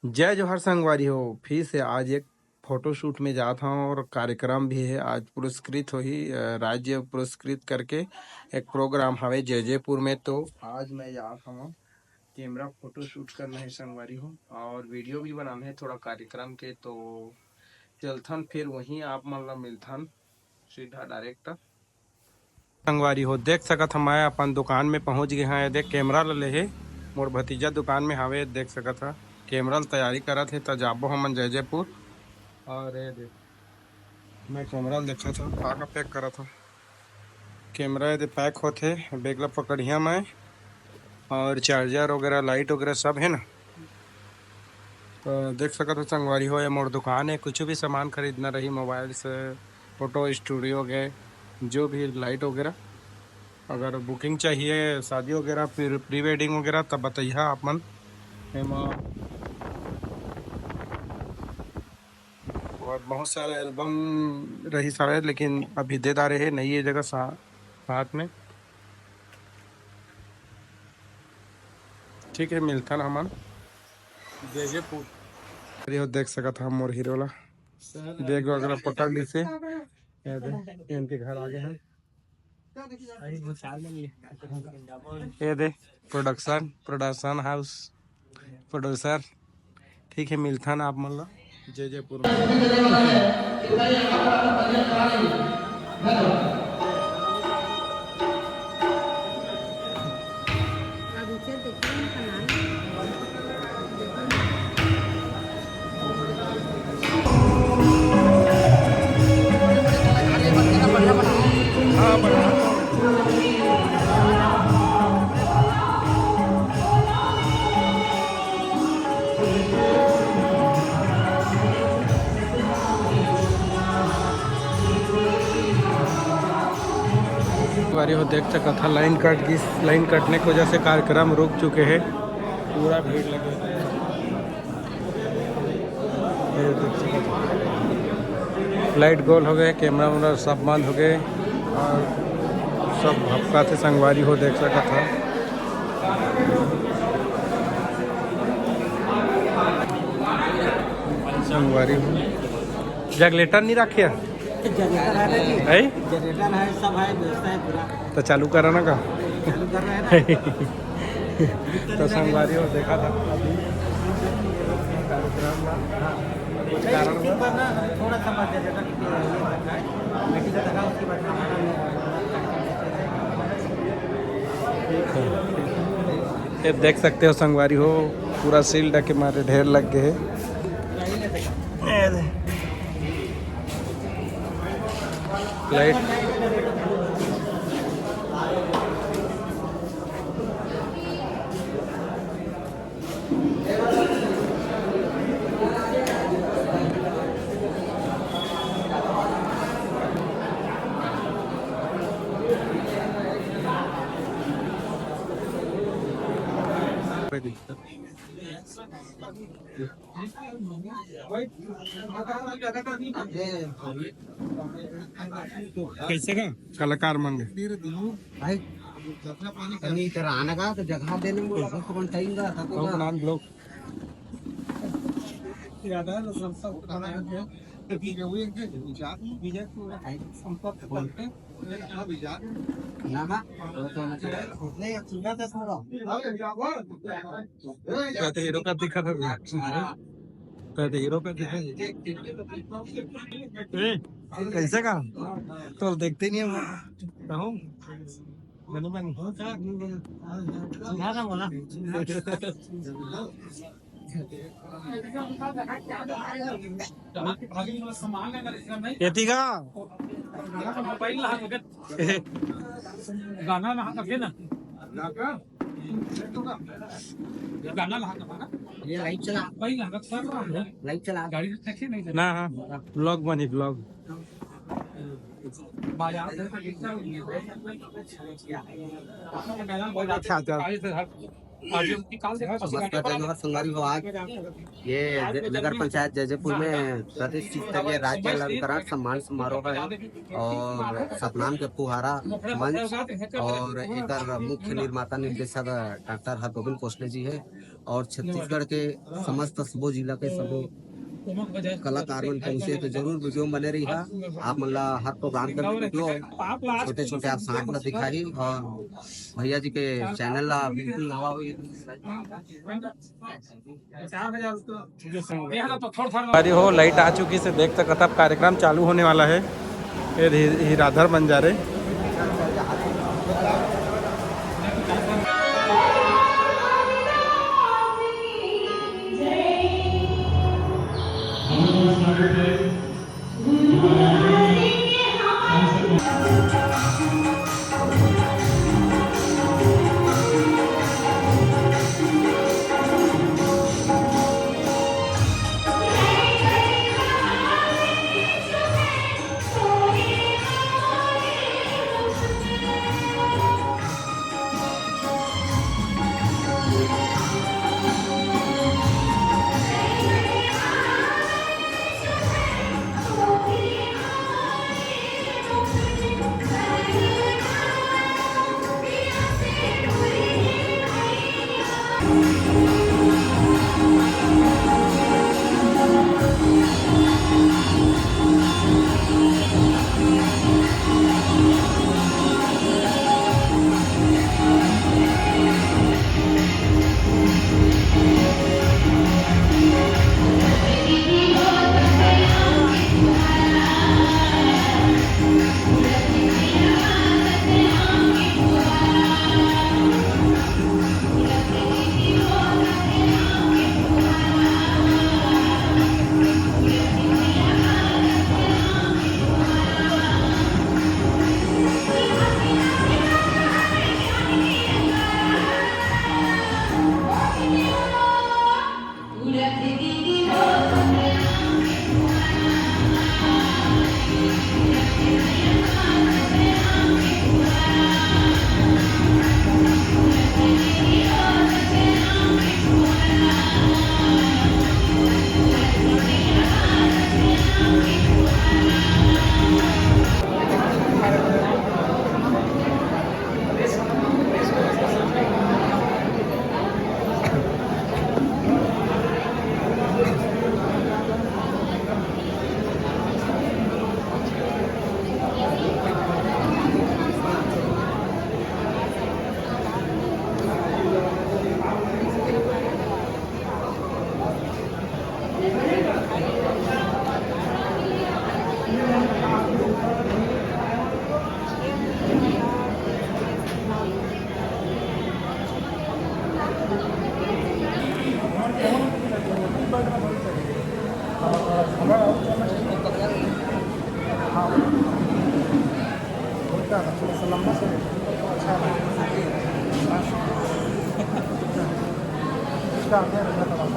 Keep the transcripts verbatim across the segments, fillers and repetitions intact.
जय जोहार संगवारी हो, फिर से आज एक फोटोशूट में जात हव और कार्यक्रम भी है। आज पुरस्कृत होही, अ, राज्य पुरस्कृत करके एक प्रोग्राम हवे जयजयपुर में। तो आज मैं जात हव कैमरा फोटोशूट करना है संगवारी हो, और वीडियो भी बनाना है थोड़ा कार्यक्रम के। तो चलथन फिर वहीं आप मन ला मिलथन सीधा डायरेक्ट। संगवारी हो, देख सकत ह, मैं अपन दुकान में पहुंच गे हंव। ये देख, कैमरा ल लेहे मोर भतीजा दुकान में हावे। देख सकत ह, कैमरा ल तैयारी करत हे, त जाबो हमन जयजयपुर। और ये देख, मैं कैमरा ल देखत हंव, का का पैक करत हंव। कैमरा ये दे पैक होथे, बैग ल पकड़िया मैं, और चार्जर वगैरह, लाइट वगैरह सब है ना। तो देख सकत हो संगवारी हो, ये मोर दुकान है, कुछ भी सामान खरीदना रही, मोबाइल से, फोटो स्टूडियो के, जो भी लाइट वगैरह, अगर बुकिंग चाहिए, शादी वगैरह, फिर प्री वेडिंग वगैरह, तब बताइए आप मन। एमा और बहुत सारा एल्बम रही सारे, लेकिन अभी दे डारे है, नहीं ये जगह सा-, साथ में। ठीक है, मिलथन हमन जयजयपुर। अरे, देख सकत ह मोर हीरो ला, बैग वगैरह पकड़ ली से। ये दे, इनके घर आ गए हैं। ये दे, प्रोडक्शन, प्रोडक्शन हाउस, प्रोड्यूसर। ठीक है, मिलथन आप मन ला जयजयपुर में। बारी हो देख सकत ह, लाइन कट गिस। लाइन कटने की वजह से कार्यक्रम रुक चुके हैं, पूरा भीड़ लगे। ये देख सकत ह, लाइट गोल हो गए, कैमरा वैमरा सब बंद हो गए और सब भपका थे संगवारी हो देख सकत ह। संगवारी हो, जनरेटर नहीं रखे है? जनरेटर है ना जी। है? जनरेटर है, सब है, व्यवस्था है पूरा। तो चालू करा ना का? चालू कर रहे हैं ना। तो संगवारी हो देखा था अभी कार्यक्रम में। हाँ। कुछ कारण एक बार ना थोड़ा सा बस जनरेटर की ये रखा है। बैटरी से लगा, उसके बाद हमारा ये देख सकते हो संगवारी हो, पूरा सील डके मारे ढेर लग गए है। ये दे। लाइट। कैसे का कलाकार मन? भाई, कहीं इधर आने का तो जगह देने में बहुत कौन टाइम का था तो कौन का? नाम ब्लॉग? संपर्क करके ना, ना। नहीं, अब सुना था थोड़ा। कहते हीरो का दिखा था। कहते हीरो का दिखा। ए, कैसे का? तो देखते नहीं है वो। कहूँ? मैंने बन-, यहाँ का बोला। यति का? गाना ना करके ना। गाना ना करके ना। ये लाइट चला। भाई, गाना कर रहा है। लाइट चला। गाड़ी तो चेक ही नहीं कर। ना, हाँ, ब्लॉग बनी, ब्लॉग। बाजार से तो कितना अच्छा, अच्छा। गाड़ी से हर नमस्कार, जय जोहार संगवारी हो। आज ये ज-, नगर पंचायत जयजयपुर में प्रतिष्ठित स्तरीय राज्य अलंकरण सम्मान समारोह है और सतनाम के फुहारा मंच और एकर मुख्य निर्माता निर्देशक डॉक्टर हरगोविंद कोसले जी है और छत्तीसगढ़ के समस्त सबो जिला के सबो कलाकार मन पहुंचे, तो जरूर वीडियो में बने रहिहा। आप मन ला हर प्रोग्राम कर वीडियो छोटे छोटे आप सांट ला दिखाही, और भैया जी के चैनल ला बिल्कुल नवा होई। संगवारी हो, लाइट आ चुकी से देख सकत आप, कार्यक्रम चालू होने वाला है। ये धी-, ही राधर बंजारे।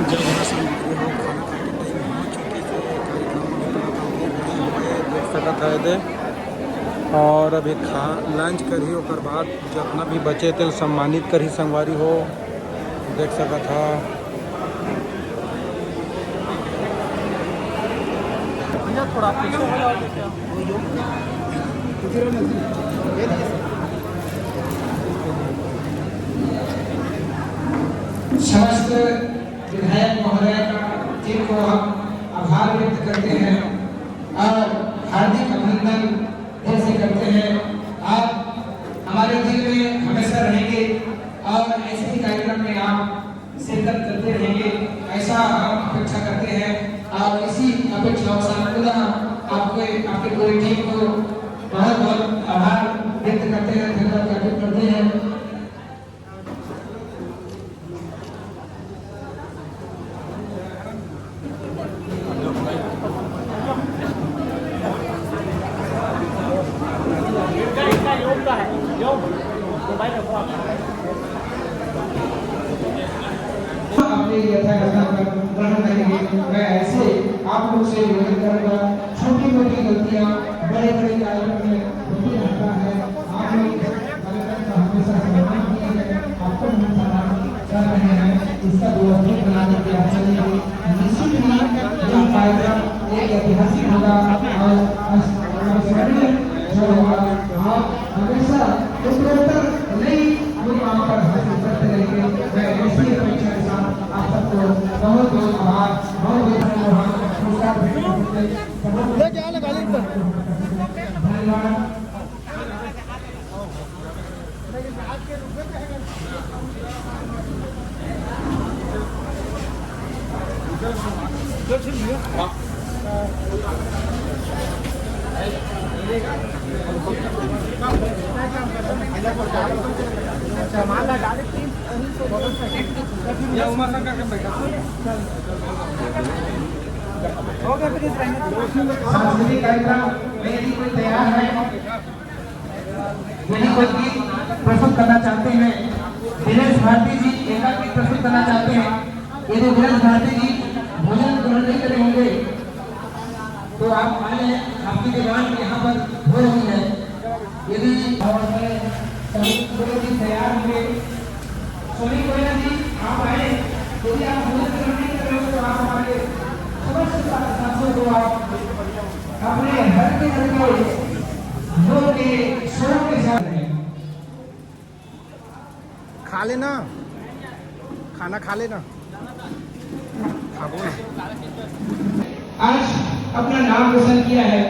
जब हमारा सामग्री हो, खाना खाने के टाइम हो चुकी से कार्यक्रम में इतना तो हो गई हुई है, देख सकत है दे। और अभी खा लंच करही, ओकर बाद जितना भी बचे तेल सम्मानित करही संगवारी हो, देख सकत हा। भैया, थोड़ा पीछे हो जाओगे क्या? समस्त विधायक महोदय का, टीम को हम आभार व्यक्त करते हैं और हार्दिक अभिनंदन दिल से करते हैं। आप हमारे दिल में हमेशा रहेंगे और ऐसे ही कार्यक्रम में आप शिरकत करते रहेंगे, ऐसा हम अपेक्षा करते हैं। और इसी अपेक्षा के साथ पुनः आपके, आपके पूरी टीम को बहुत बहुत आभार व्यक्त करते हैं, धन्यवाद ज्ञापित करते हैं। अपने यथायथा पर ग्रहण करेंगे। मैं ऐसे आप लोग से निवेदन करूंगा, छोटी मोटी गलतियां बड़े बड़े कार्यक्रम में होती रहता है। आप लोग कार्यक्रम का हमेशा लेके आ, लगा ले इधर। सांस्कृतिक कार्यक्रम में यदि कोई तैयार है, यदि कोई गीत प्रस्तुत करना चाहते हैं, दिनेश भारती जी एकाकी प्रस्तुत करना चाहते हैं, यदि दिनेश भारती जी भोजन ग्रहण नहीं करे होंगे, तो आप आए, आपकी डिमांड यहाँ पर हो रही है। यदि और मैं सभी लोग भी तैयार होंगे, स्वामी कोयला जी, आप आए, यदि आप भोजन ग्रहण नहीं कर रहे हो, तो आप हमारे समस्त सा-, साथियों को आप अपने हल्के हल्के जोर के शोर के साथ खा लेना, खाना खा लेना, खाबो ना। आज अपना नाम रोशन किया है,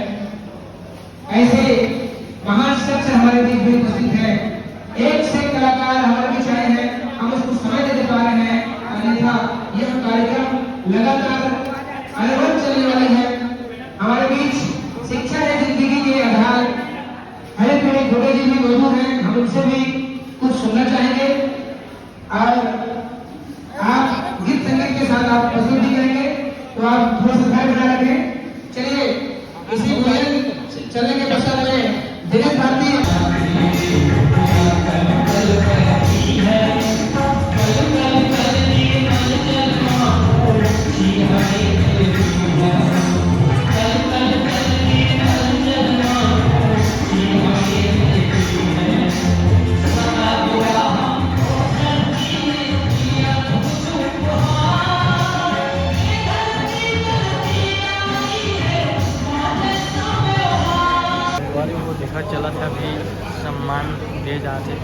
ऐसे महान शख्स हमारे बीच में उपस्थित हैं। एक से कलाकार हमारे बीच आए हैं, हम उसको समय नहीं दे पा रहे हैं, अन्यथा यह कार्यक्रम लगातार अनवरत चलने वाली है। हमारे बीच शिक्षा है जिंदगी के आधार, हरित विनय दुबे जी भी मौजूद हैं, हम उनसे भी कुछ सुनना चाहेंगे। और आप गीत संगीत के साथ आप प्रस्तुति करेंगे, तो आप थोड़ा सा धैर्य बना रखें। चलिए, इसी भोजन चलने के पश्चात में दिनेश भारती संगवारी हो, देखा चलत हे अभी सम्मान दे जात हे।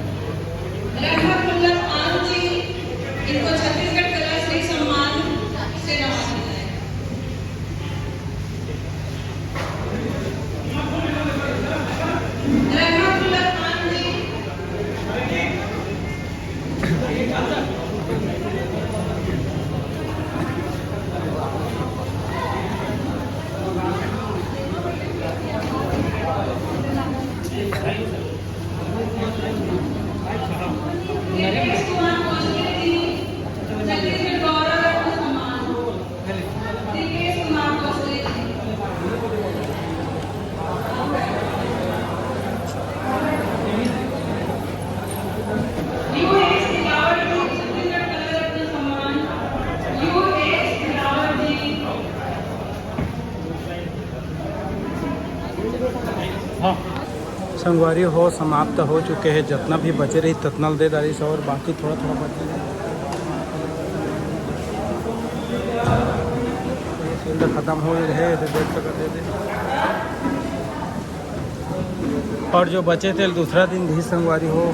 रहमतुल्लाह खान जी, इनको छत्तीसगढ़ कला श्री सम्मान से नवाजा जाएगा। रहमतुल्लाह खान जी। संगवारी हो, समाप्त हो चुके हे। जतना भी बचे रही, ततना ल दे डारिस और बाकी थोड़ा थोड़ा बचे हे। ये field खतम हो गए हे, तो देख सकत हे। और जो बचे थे, दूसरा दिन भी संगवारी हो,